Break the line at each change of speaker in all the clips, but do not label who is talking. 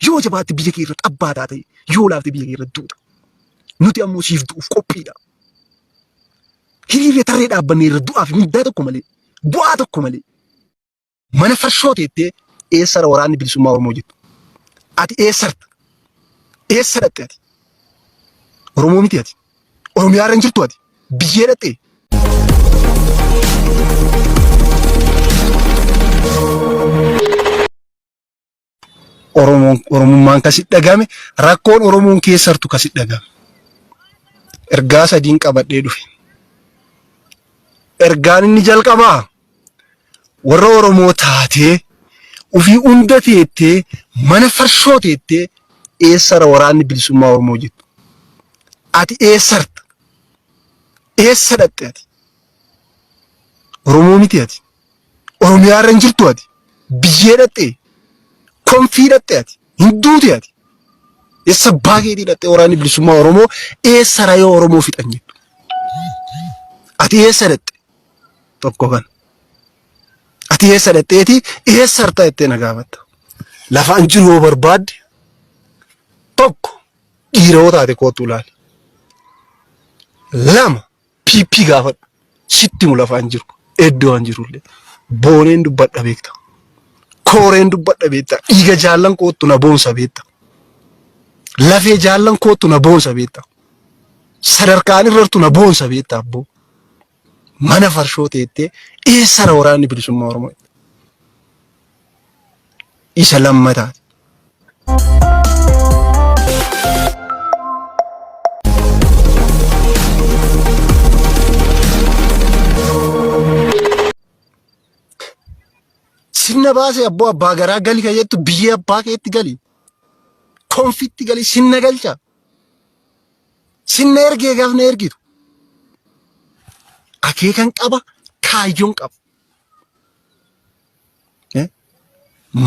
Yoo jabaatte biyya kee irratti abbaa taate, yoo laafte biyya kee irratti duuta. Nuti ammoo siif du'uuf qophiidha. Hiriirree tarree dhaabbannee irra du'aa fi mindaa tokko malee, bu'aa tokko malee. Mana farshoo teettee eessara waraanni bilisummaa Oromoo jettu. Ati eessarta? Eessa dhatte ati? Oromoo miti ati. Oromiyaa irra hin jirtu ati. Biyyee dhattee? Oromoon Oromummaan kasi dhagame rakkoon Oromoon keessartu kasi dhagame. Ergaa sadiin qabadhee dhufe. Ergaan inni jalqabaa warra Oromoo taatee ofii hunda teettee mana farshoo teettee eessara waraanni bilisummaa Oromoo jettu. Ati eessarta? Eessa dhatte ati? Oromoo miti ati. Oromiyaa irra hin jirtu ati. Biyyee dhattee. Konfii dhatte ati. Hin duute ati. Eessa abbaa keetii dhattee waraanni bilisummaa Oromoo eessa rayoo Oromoo fixan jettu. Ati eessa dhatte? Tokko kana. Ati eessa dhatteeti eessa harta jettee na gaafatta. Lafa an jiru yoo barbaadde tokko dhiira yoo taate koottu ilaali. Lama PP gaafadhu. Sitti himu lafa an jiru. Iddoo an jirullee. Booneen dubbadha beekta. Kooreen dubbadha beekta. Dhiiga jaallan koottu na boonsa beekta. Lafee jaallan koottu na boonsa beekta. Sadarkaan irrattu na boonsa beekta abboo. Mana farshoo teettee eessara waraanni bilisummaa Oromoo? Isa lammataati. Sinna baasee abboo abbaa garaa gali kan jettu biyyee abbaa keetti gali. Konfitti gali sinna galcha. Sinna ergee gaaf na ergitu. Akeekan qaba, kaayyoon qaba.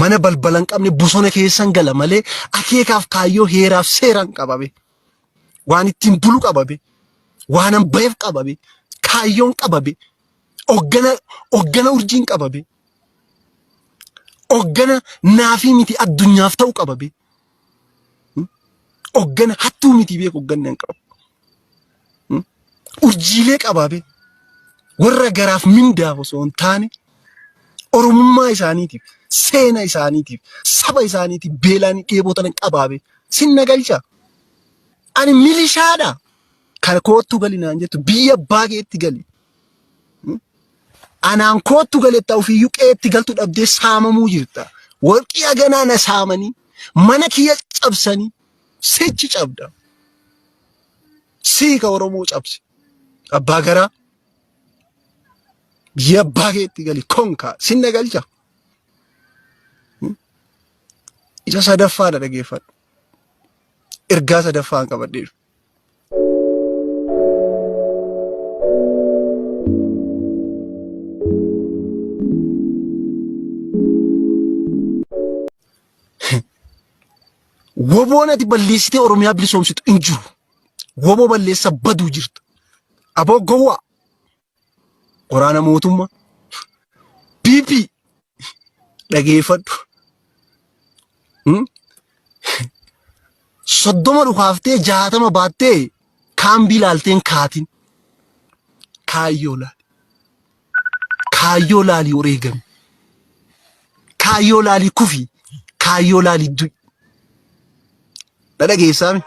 Mana balbala hin qabne bosona keessan gala malee akeekaaf kaayyoo heeraaf seeraan qabame. Waan ittiin bulu qabame. Waan an baheef qabame. Kaayyoon qabame. Hoggana hoggana urjiin qabame. Hoggana naafii miti addunyaaf ta'u qabame. Hoggana hattuu miti beeku hogganni hin qabu. Urjiilee qabaa bee. Warra garaaf mindaaf osoo hin taane Oromummaa isaaniitiif, seena isaaniitiif, saba isaaniitiif beelaan dheebotan qabaa bee. Sinna galcha. Ani milishaadha. Kan koottu gali naan jettu biyya abbaa keetti gali. Anaan koottu galetta ofiiyyuu qe'eetti galtu dhabdee saamamuu jirta. Warqii haganaa na saamanii mana kiyya cabsanii sichi cabda. Sii ka Oromoo cabse. Abbaa garaa. Biyya abbaa keetti gali konkaa sinna galcha. Isa sadaffaadha dhageeffadhu. Ergaa sadaffaan qabadhee dhufe. Woboon ati balleessitee Oromiyaa bilisoomsitu hin jiru. Woboo balleessa baduu jirta. Aboo gowwaa. Waraana mootummaa. PP dhageeffadhu. 30 dhukaaftee 60 baattee kaambii laalteen kaatin. Kaayyoo laali. Kaayyoo laalii wareegami. Kaayyoo laalii kufi. Kaayyoo laalii du'i. Na dhageessaami.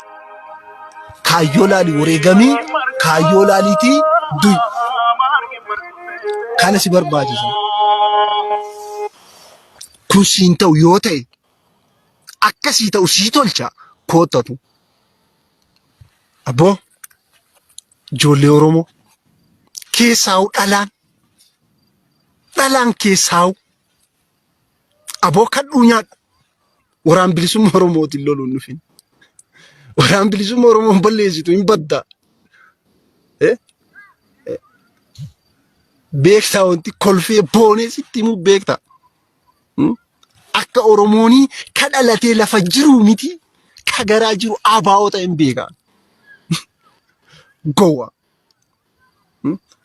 Kaayyoo laalii wareegamii. Kaayyoo laaliitii du'i. Kana si barbaachisa. Kun siin ta'u yoo ta'e akkasii ta'u sii tolcha koottatu. Abboo ijoollee Oromoo keessaa'u dhalaan dhalaan keessaa'u aboo kadhuu nyaadhu waraan bilisummaa Oromootiin loluun dhufin. Waraan bilisummaa Oromoon balleessitu hin badda. Beektaa wanti kolfee boonee sitti himuu beektaa. Akka Oromoonii ka dhalatee lafa jiruu miti ka garaa jiru abaa'oo ta'e hin beekaa. Gowwaa.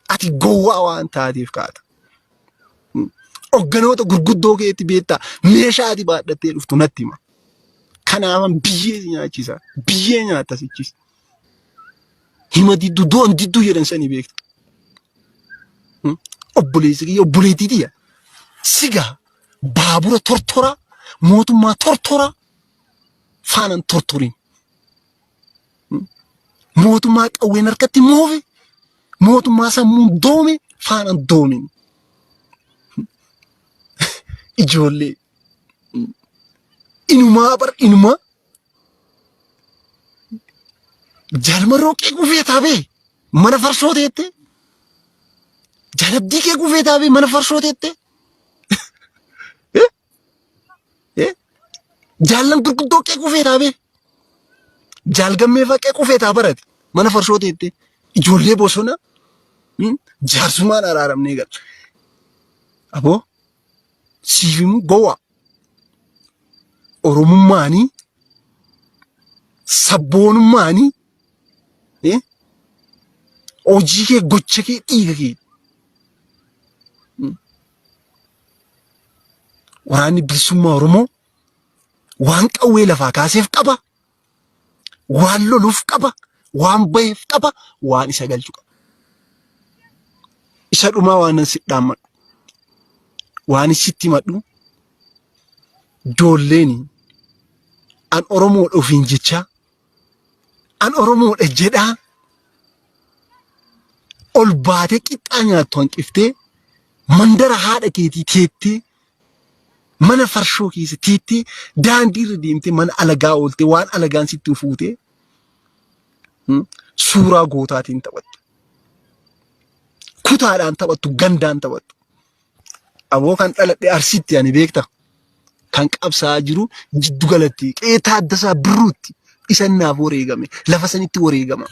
Ati gowwaa waan taateef kaata. Hogganoota gurguddoo keetti beektaa meeshaa ati baadhattee dhuftu natti hima. Kanaafan biyyee si nyaachisa. Biyyee nyaatta sichis. Hima didduu du'an didduu jedhan sani beekta. Obboleessi kiyya obboleettii tiyya. Sigaa baabura tortoraa mootummaa tortoraa faanan tortoriin. Mootummaa qawween harkatti moofe mootummaa sammuun doome faanan doomin. Ijoollee inumaa bar inumaa jaalmarroo qeequu feetaa bee mana farsoo teette jaalabdii qeequu feetaa bee mana farsoo teette Jaallan gurguddoo qeequu feetaa bee. Jaal gammee fa'aa qeequu feetaa barate. Mana farshoo teettee ijoollee bosona jaarsumaan araaramnee gala. Aboo siif himuu gowwaa. Oromummaanii sabboonummaanii hojii kee gocha kee dhiiga kee. Waraanni bilisummaa Oromoo waan qawwee lafaa kaaseef qaba, waan loluuf qaba, waan baheef qaba, waan isa galchu qaba. Isa dhumaa waan nan si dhaammadhu, waan sitti himadhu, ijoolleen an Oromoodha ofiin jechaa, an Oromoodha jedhaa ol baatee qixxaa nyaattu hanqiftee mandara haadha keetii teettee mana farshoo keessa teettee daandii irra deemtee mana alagaa ooltee waan alagaan sitti fuutee suuraa gootaatiin taphattu. Kutaadhaan taphattu, gandaan taphattu. Aboo kan dhaladhe Arsiitti ani beekta. Kan qabsaa'aa jiru jiddu galatti qe'ee Taaddasaa Birruutti isan naaf wareegame lafa sanitti wareegama.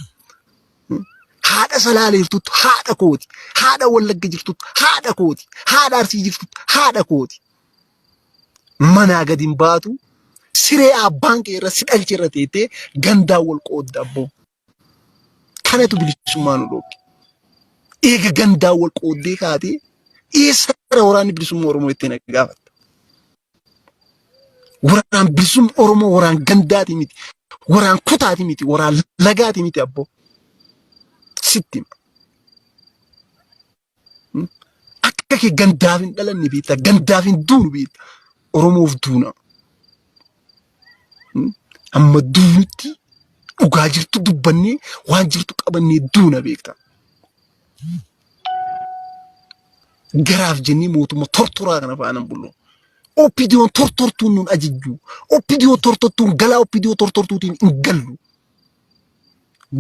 Haadha Salaalee jirtutti haadha kooti. Haadha Wallagga jirtutti haadha kooti. Haadha Arsii jirtutti haadha kooti. Manaa gadi hin baatu siree abbaan kee irra si dhalche irra teettee gandaan wal qoodda abboo. Kanatu bilisummaa nu dhoowwe. Eega gandaan wal qooddee kaatee eessarra waraanni bilisummaa Oromoo itti na gaafatta. Waraan bilisummaa Oromoo waraan gandaati miti. Waraan kutaati miti. Waraan lagaati miti abboo. Sitti hima. Akka kee gandaaf hin dhalanne beekta. Gandaaf hin duunu beekta. Oromoof duuna. Amma duunutti dhugaa jirtu dubbannee waan jirtu qabannee duuna beekta. Garaaf jennee mootummaa tortoraa kana faana hin bullu. OPDOn tortortuun nun ajajju. OPDO tortortuun galaa OPDO tortortuutiin hin gallu.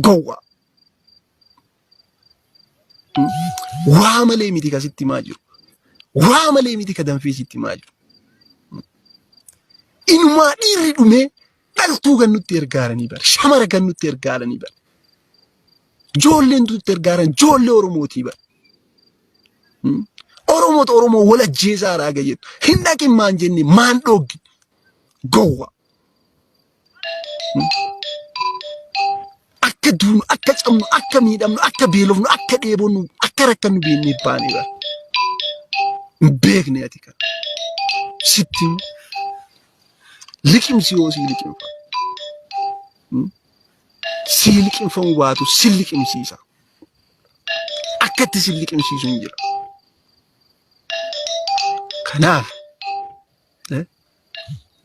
Gowwaa. Waa malee miti ka sitti himaa jiru. Waa malee miti ka danfee sitti himaa jiru. Inumaa dhiirri dhumee dhaltuu kan nutti ergaaranii bara. Shamara kan nutti ergaaranii bara. Ijoolleen nutti ergaaran ijoollee Oromootii bara. Oromoota Oromoo wal ajjeesaa raaga jettu. Hin dhaqin maan jenne maan dhooggi. Gowwa. Akka duunu, akka cabnu, akka miidhamnu, akka beelofnu, akka dheebonnu, akka rakkannu beeknee baanee bara. Hin beekne ati kana. Sitti himu. Liqimsi yoo sii liqimfa. Sii liqimfamu baatu si liqimsiisa. Akka itti si liqimsiisu hin jira. Kanaaf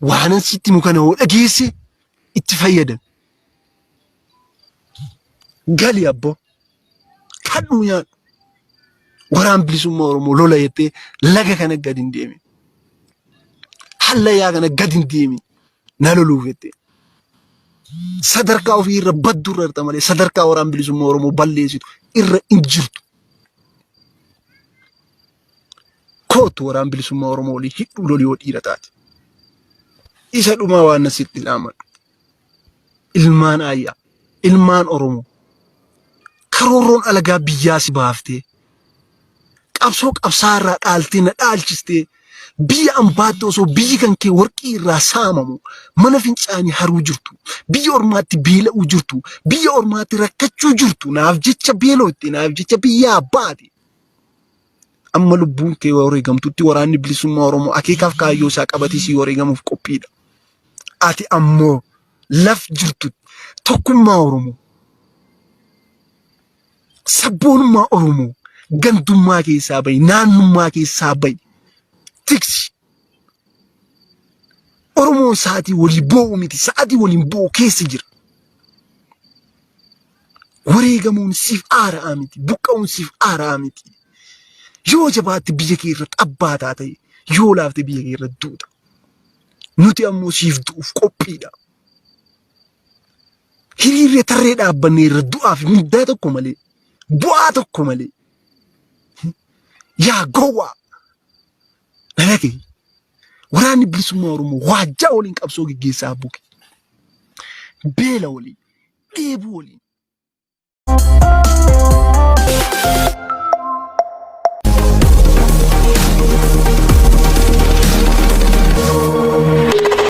Waanan sitti himu kana hoo dhageesse itti fayyadami. Gali abboo. Kadhuu nyaadhu. Waraan bilisummaa Oromoo lola jettee laga kana gad hin deemin. Hallayyaa kana gad hin deemin. Na loluuf jettee. Sadarkaa ofii irra baddu irra jirta malee sadarkaa waraan bilisummaa Oromoo balleessitu irra hin jirtu. Kootu waraan bilisummaa Oromoo olii hidhuu loli yoo dhiira taate. Isa dhumaa waan na sitti dhaamadhu. Ilmaan aayyaa, ilmaan Oromoo. Karoorroon alagaa biyyaa si baaftee, qabsoo qabsaa irraa dhaaltee na dhaalchistee, biyya ambaatti osoo biyyi kan kee warqii irraa saamamu, mana fincaanii haruu jirtu, biyya ormaatti beela'uu jirtu, biyya ormaatti rakkachuu jirtu, naaf jecha beelootte, naaf jecha biyyaa baate. Amma lubbuun kee wareegamtutti waraanni bilisummaa Oromoo akeekaaf kaayyoo isaa qabatee sii wareegamuuf qophiidha. Ati ammoo laf jirtutti tokkummaa Oromoo, sabboonummaa Oromoo gandummaa keessaa bahi, naannummaa keessaa bahi, tiksi. Oromoon sa'aatii walii boo'u miti, sa'aatii waliin boo'u keessa jira. Wareegamuun siif aara'aa miti, buqqa'uun siif aara'aa miti. Yoo jabaatte biyya kee irratti abbaa taate, yoo laafte biyya kee irratti duuta. Nuti ammoo siif du'uuf qophiidha. Hiriirree tarree dhaabbannee irra du'aa fi mindaa tokko malee, bu'aa tokko malee. Yaa gowwaa! Dhalate waraanni bilisummaa Oromoo waajjaa waliin qabsoo geggeessaa buke. Beela waliin, dheebuu waliin.